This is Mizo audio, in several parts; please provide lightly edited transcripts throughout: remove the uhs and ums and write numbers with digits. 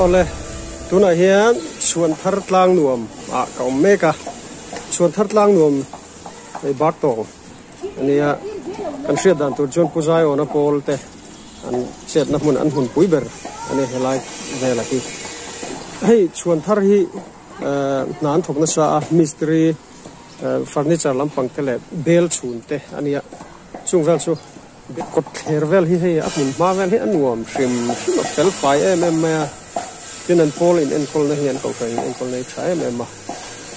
Awle, tunah hian Chhuanthar tlang nuam ah ka awm mek a, Chhuanthar tlang nuam hei bar tawng a nia, kan hriat dan tur chuan Pu Zaiawna pawl te an chetna hmun an hmunpui ber a ni helai velah hi. Hei Chhuanthar hi hna an thawk nasa a, mistiri furniture lampang te leh bel chhun te a nia, chung vel chu. Kawt thler vel hi hei a hmun hma vel hi a nuam hrim hrim a fel fai em em mai a, tin an pawl in enkawlna hi an kohhran in enkawlna hi tha em em a,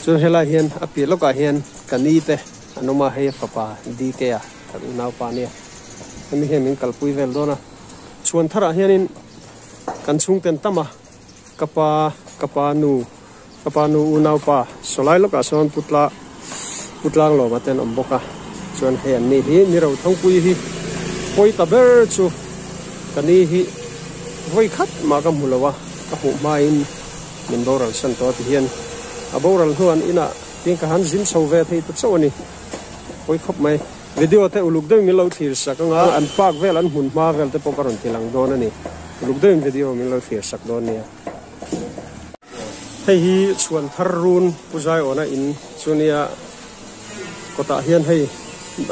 chuan helai hian a piah lawkah hian ka ni te an awm a, hei a fapa DK a kan unaupa ania, hemi hian min kalpui vel dawn a, chhuan tharah hianin kan chhungten tam a, ka pa ka pa nu ka pa nu unaupa sawlai lawkah sawn putla putlang lawma te an awm bawk a chuan hei an ni hi ni ro thangpui hi pawi ta ber chu ka ni hi vawi khat mah ka hmu lo a ka hmuh hmain min boral san tawh a ti hian a boral hnuan inah tin ka han zin chho ve thei ta chauh a ni pawi khawp mai video te uluk deuhin min lo thlir sak anga an park vel an hmun hma vel te pawh ka rawn ti lang dawn a ni uluk deuhin video min lo thlir sak dawn nia. Hei hi chhuan thar run Pu Zaiawna in chu nia kawtah hian hei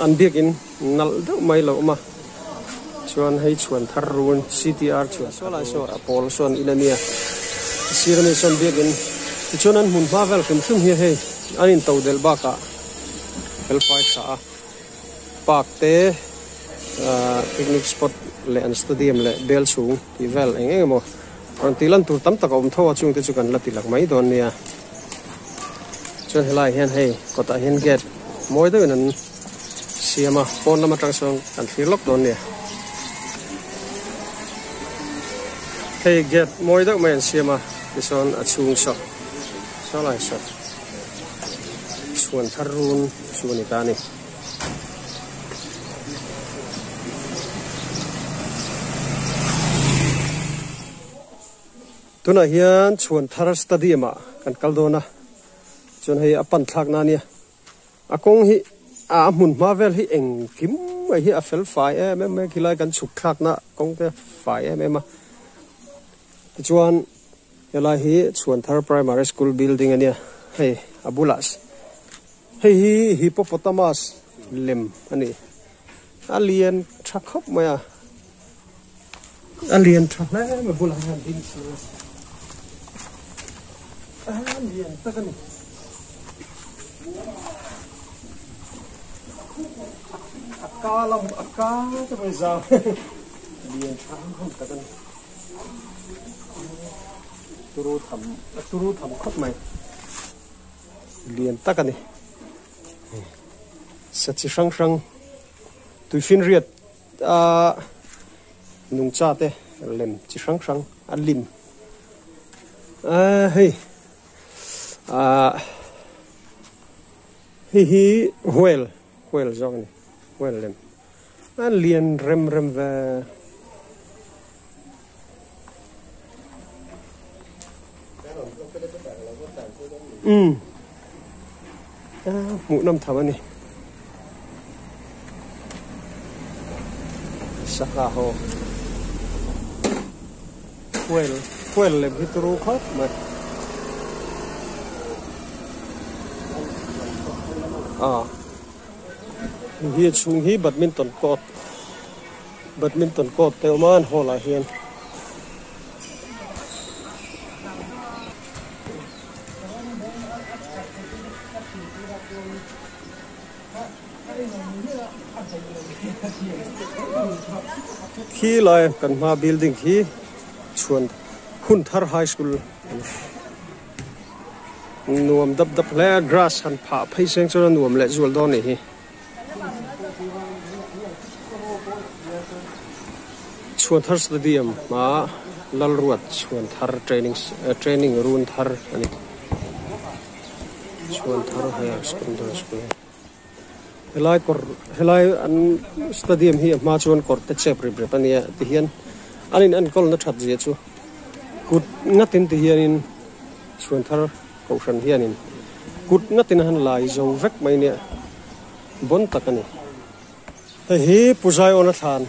an biakin nalh deuh mai lo awm a chuan hei chhuan thar run CTR chhuan saw lai saw a pawl sawn in a nia sir ami sawn biakin tichuan an hmun hma vel hrim hrim hi hei an in to delh bakah felfai tha a park te ah picnic spot leh an stadium leh bel chhung tih vel eng eng emaw. Rawn tih lan tur tam tak a awm tho a, chungte chu kan la ti lak mai dawn nia. Chuan helaiah hian hei kawtah hian gate mawi deuhin an siam a, pawn lam atang sawn kan thlir lawk dawn nia. Hei gate mawi deuh mai an siam a, tichuan a chhung saw saw lai saw chhuan thar run chu a ni ta a ni. Tunah hian chhuan thar stadium ah kan kal dawn a, chuan hei a pan thlak na ania, a kawng hi a hmun hma vel hi engkim mai hi a fel fai em em mai a, khilai kan chhuk thlak na kawng te a fai em em a, tichuan helai hi chhuan thar primary school building ania, hei a bulah. Hei hi hippopotamus lem a ni. A lian tha khawp mai a. A lian tha hle mai bulah hian ding si a. A lian tak a ni. A ka lam a ka te pawh hi zau. Lian tha hman tak a ni. Turu tham a turu tham khawp mai. Lian tak a ni. Sa chi hrang hrang tuifinriat a nungcha te lem chi hrang hrang a lim a hei ah hei hi whale whale zawk a ni whale lem a lian rem rem ve. Umm hmuh nawm tham a ni sangha ho whale whale lem hi turu khawp mai ah hi a chhung hi badminton court. Badminton court te awm a an hall ah hian. Khi lai kan hma building khi chhuan Hunthar High School a ni. Nuam dap dap hle a grass han phah phei seng chuan a nuam leh zual dawn a nih hi. Chhuanthar Stadium hmaa Lalruat Chhuanthar training training run thar a ni. Chhuanthar Higher Secondary School helai kawr helai an stadium hi a hma chuan kawr te chep rip rep a nia tihian an in enkawl na that zia chu kut ngatin tihianin Chhuanthar Kohhran hianin kut ngatin a han lai zo vek mai nia bawn tak a ni. Hei hi Pu Zaiawna thlan.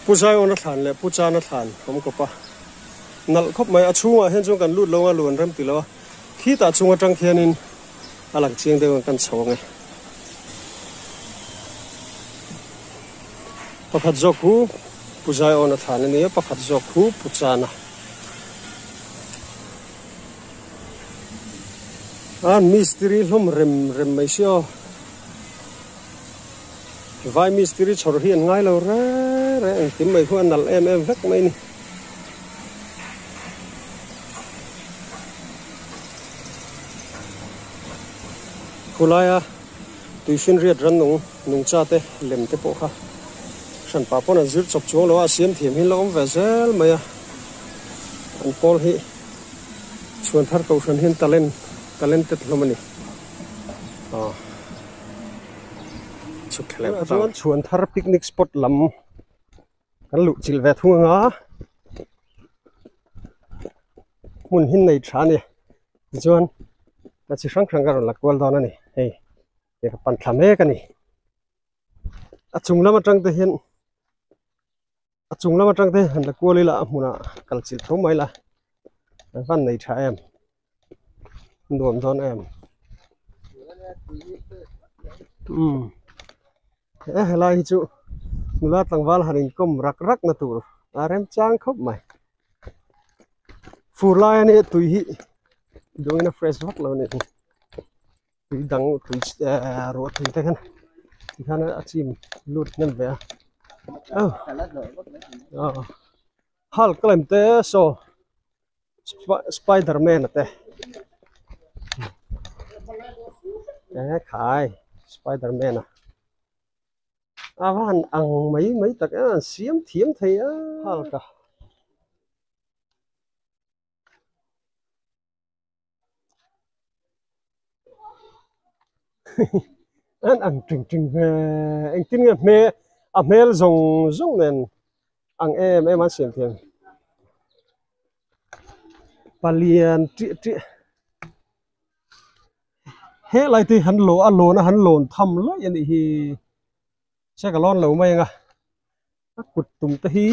Pu Zaiawna thlan leh Pu Chana thlan awm kawp a nalh khawp mai. A chhungah hian chuan kan lut lo a, luan rem ti lo a. Khitah chung atang khianin a lang chiang deuh ang kan chho ang e. Pakhat zawk khu Pu Zaiawna thlan a ni a, pakhat zawk khu Pu Chana. An mistiri hlawm rem rem mai si aw. Vai mistiri chhawr hi an ngai lo re re engkim mai khu a nalh em em vek mai a ni. Khulaia tuifinriat rannung nungcha te lem te pawh kha hranpa pawn an zir chawp chuang lo a, a siam thiam hi an la awm ve zel mai a, an pawl hi chhuan thar kohhran hian talent talented hlawm a ni. Aw chhuk thla leh phawt ang. Chhuan thar picnic spot lam kan luh chilh ve thung anga hmun hi nei tha a ni tichuan a chi hrang hrang ka rawn la kual dawn a ni hei hei ka pan thla mek a ni a chung lam atang te hian a chung lam atang te han la kual ila a hmunah kal chilh tho mai la a van nei tha em nuam dawn em umm he helai hi chu nula tlangval han inkawm rak rak na tur a remchang khawp mai fur lai a nia tui hi dawngin a fresh vak lo a ni tui dang tui ehh ruah tui te khan tikhan a chim lut hnem ve a aw hulk lem te saw spider man a te e khai spider man a a van ang mai mai tak em an siam thiam thei a hulk a. An ang ting ting ve engtin nge hmel a hmel zawng zawng nen ang em em an siam thiam palian tih tih helai te hi han law a lawn a han lawn tham laih a nih hi se ka lawn lo mai ang a a kut tum te hi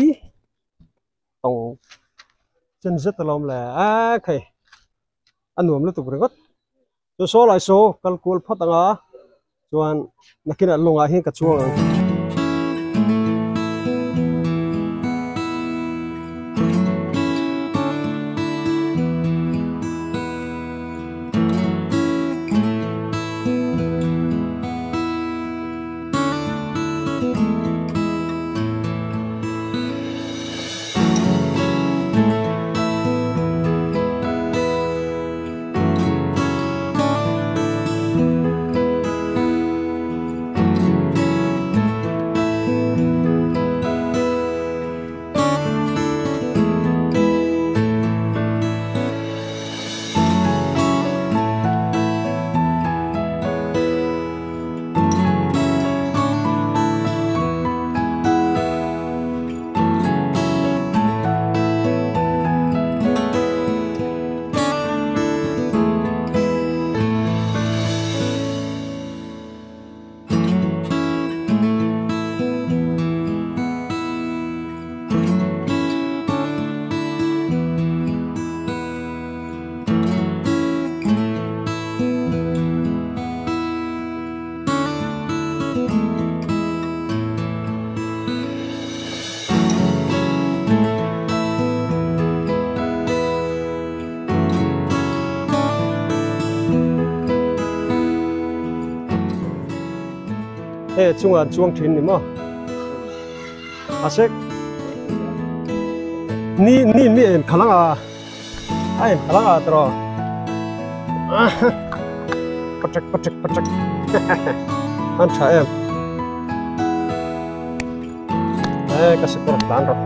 tawng chen zet alawm le a khai a nuam lutuk ringawt chu saw lai saw kal kual phawt ang a chuan nakinah lawngah hian ka chuang ang. Hei a chungah an chuang thin ni maw a sek ni ni mi en khalang a a en khalang a tawh patak patak patak an tha em e ka sikawr tlan rawh.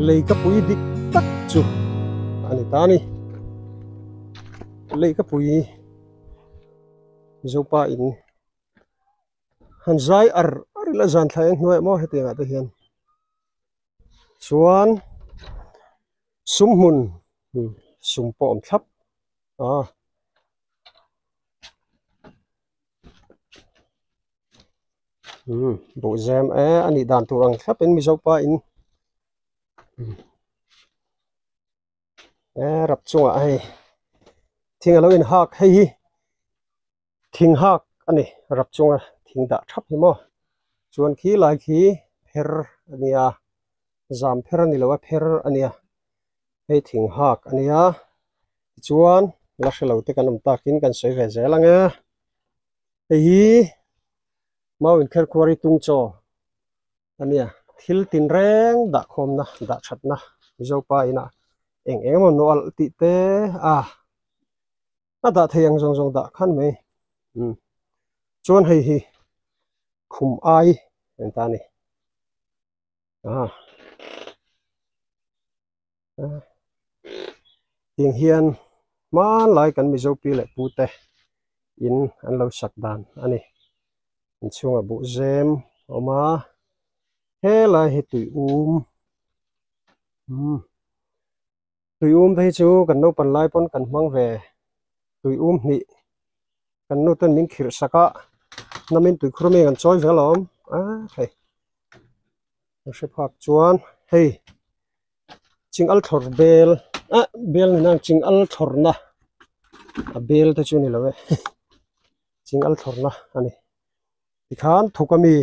Leikapui dik tak chu a ni ta a ni. Leikapui Mizopa in han zai ar ar ila zan thla eng hnuaiah maw hetiang ah te hian chuan sum hmun sum pawh a awm thlap a. Umm buhzem e a nih dan tur ang thlap in Mizo pa in e rap chungah hei thing alo in hak hei hi thing hak a ni rap chunga thing dah thap hi maw chuan khi lai khi pher a nia zam pher a ni lo a pher a nia hei thing hak a nia tichuan la hre lo te kan awm takin kan sawi ve zel ang e. Hei hi mau inkher khuar hi tung chaw a nia thil tinreng dah khawmna dah thatna Mizo pa inah eng eng emaw nawh alh tih te a a dah thei ang zawng zawng dah khan mai umm chuan hei hi khum ai an ta a ni a tiang hian hmanlai kan Mizo pi leh pu te in an lo sak dan a ni inchhungah buh zem a awm a helai hi tui um umm tui um te hi chu kan naupang lai pawn kan hmang ve tui um hnih kan nu ten min khirh sak a namin tuikhur ami kan chawi ve alawm a hei ka hre phak chuan hei ching al thlawr bel ah bel ni nang ching al thlawrna a bel te chu a ni lo e ching al thlawrna a ni tikhan thuk ami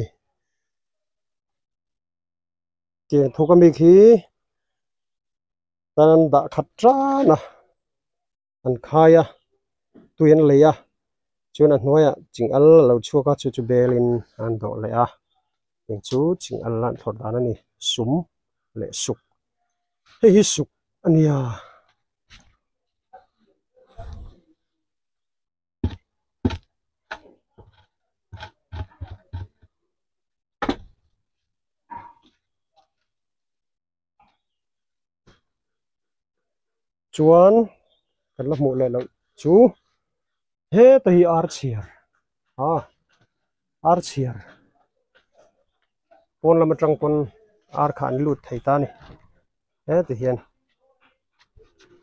tiang thuk ami khi tan an dah khat tan a. An khai a tui an lei a chuan a hnuaiah ching al a lo chhuak a chu chu belin an dawh leh a eng chu ching al an thlawr dan a ni sum leh suk hei hi suk a nia. Chuan kan la hmuh leh loh chu heta hi ar chhiar a ar chhiar pawn lam atang pawn ar kha an lut thei ta a ni heti hian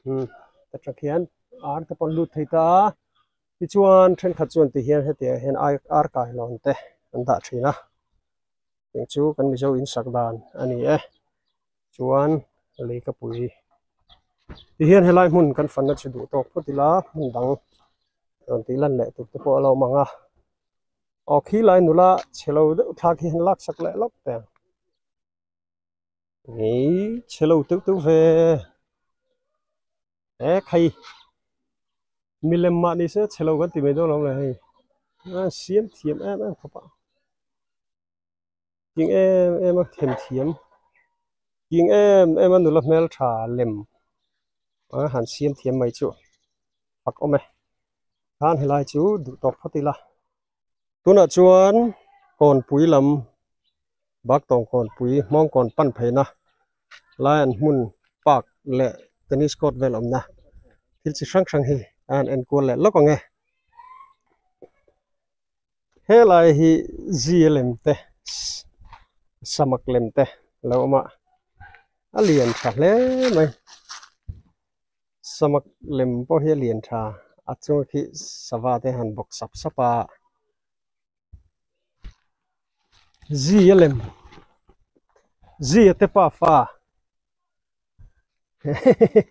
umm atang hian ar te pawh an lut thei ta a tichuan thenkhat chuan ti hian hetiang hian ar kailawn te an dah thin a. Eng chu kan Mizo in sak dan a ni e chuan lei ka pui tihian helai hmun kan fanna chu duh tawk phawt ila hmun dang rawn tih lan leh tur te pawh a lo awm ang a aw khi lai nula chhe lo deuh thlak hi han lak sak leh lawk teh ang ih chhe lo teuh teuh ve e khai milem mah ni se chhe lo kan ti mai dawn lo le hei a siam thiam em em khawp a. Ting em em a themthiam ting em em a nula hmeltha lem a han siam thiam mai chu fak awm e khan helai chu duh tawk phawt ila tunah chuan kawnpui lam baktawng kawnpui hmawng kawn pan pheina lai an hmun park leh tennis court vel awmna thil chi hrang hrang hi a han enkual leh lawk ang e. Helai hi zi lem te samak lem te a lo awm a a lian tha hle mai samak lem pawh hi a lian tha a chung khi sava te han bawk sap sap a zi a lem zi a te pa fa hehehe.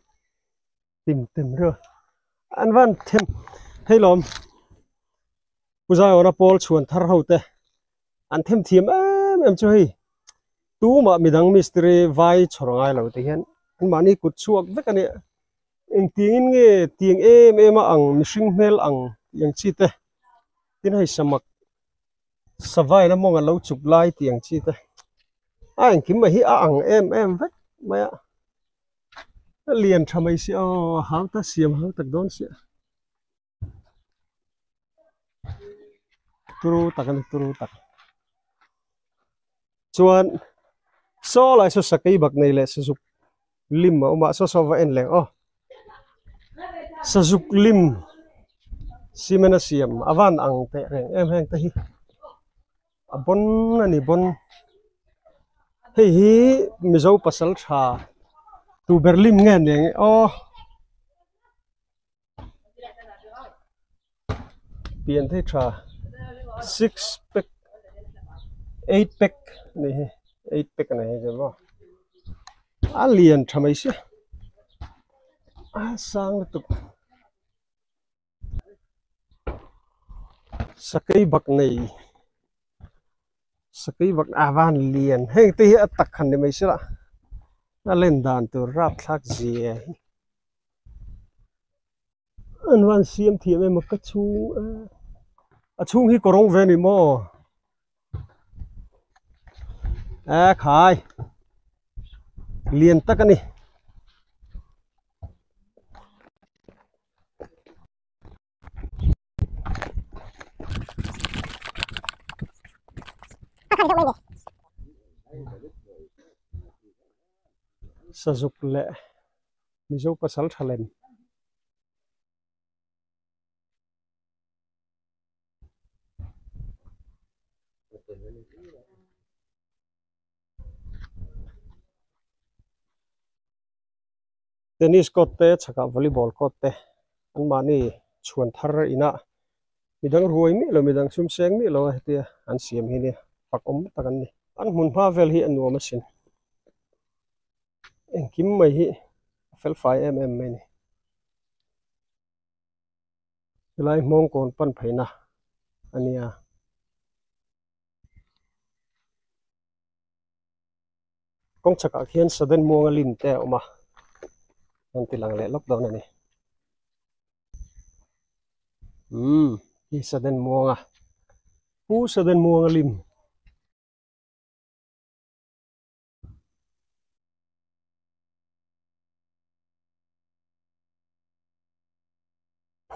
Tim tem reuh a an van them hei lawm Pu Zaiawna pawl chhuan thar ho te an them thiam em em chu hei tumah midang mistiri vai chhawr ngai lo te hian an mahni kut chhuak vek a nia engtiangin nge tiang em em a ang mihring hmel ang tih ang chi te tin hei samak savain a mawng a lo chuk lai tih ang chi te a engkim mai hi a ang em em vek mai a. A lian tha mai si aw a hau ta siam hau tak dawn sia turu tak a ni turu tak chuan saw lai saw sakei bak nei leh sazuk. Lim a awm a saw saw va en leh aw sazuk lim cement a siam a van ang teh reng em heng te hi a bawn a ni bawn hei hi mizo pasal tha tu ber lim nge ni ang aw pian thei tha six pack eight pack a ni hi eight pack a ni hi chu maw a lian tha mai sia a sang lutuk sakei bak nei sakei bak a van lian heng te hi a tak han ni mai sela a len dan tur rapthlak zia hi. An van siam thiam em a ka chhung a a chhung hi kawrawng ve a ni maw a khai lian tak a ni. Sazuk leh Mizo pasal tha lem. Tennis court te chhakah volleyball court te anmahni chhuan thar inah midang ruai miah lo midang sum seng miah lo a hetia an siam hi nia fak awm tak an ni. An hmun hma vel hi a nuam asin. Engkim mai hi a fel fai em em mai a ni. Helai hmawng kawn pan pheina a nia. Kawng chhakah khian sudden muanga lim te a awm a, an ti lang leh lawk dawn a ni. Umm hi sudden muanga pu sudden muanga lim.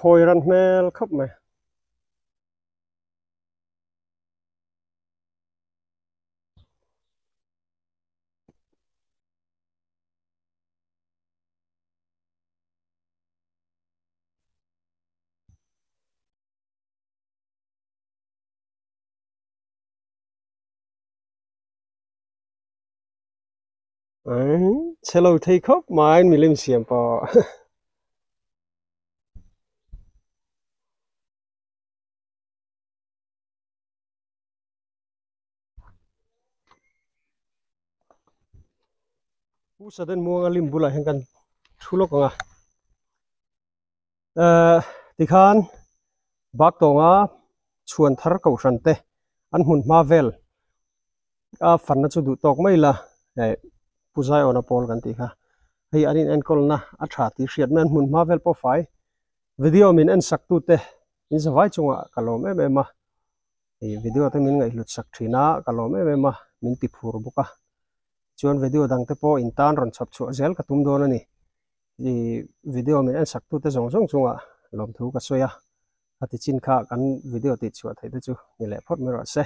Phawi ran hmel khawp mai. Chhe lo thei khawp mai milim siam pawh. Pu Saden Muanga lim bulah hian kan thu lawk ang a. Ehh tikhan bak tawnga chhuan thar kohhran te an hmun hma vel a fanna chu duh tawk mai la eh Pu Zaiawna pawl kan tih kha hei an inenkawlna a tha tih hriat mai an hmun hma vel pawh fai video min en sak tute in zavai chungah ka lawm em em a. Ih video te min ngaihhlut sak thin a ka lawm em em a min ti phur bawk a chuan video dang te pawh in tan rawn chhawp chhuah zel ka tum dawn a ni ih video min en sak tute zawng zawng chungah lawmthu ka sawi a a ti chin kha kan video tih chhuah theih te chu ni leh phawt mai rawh se.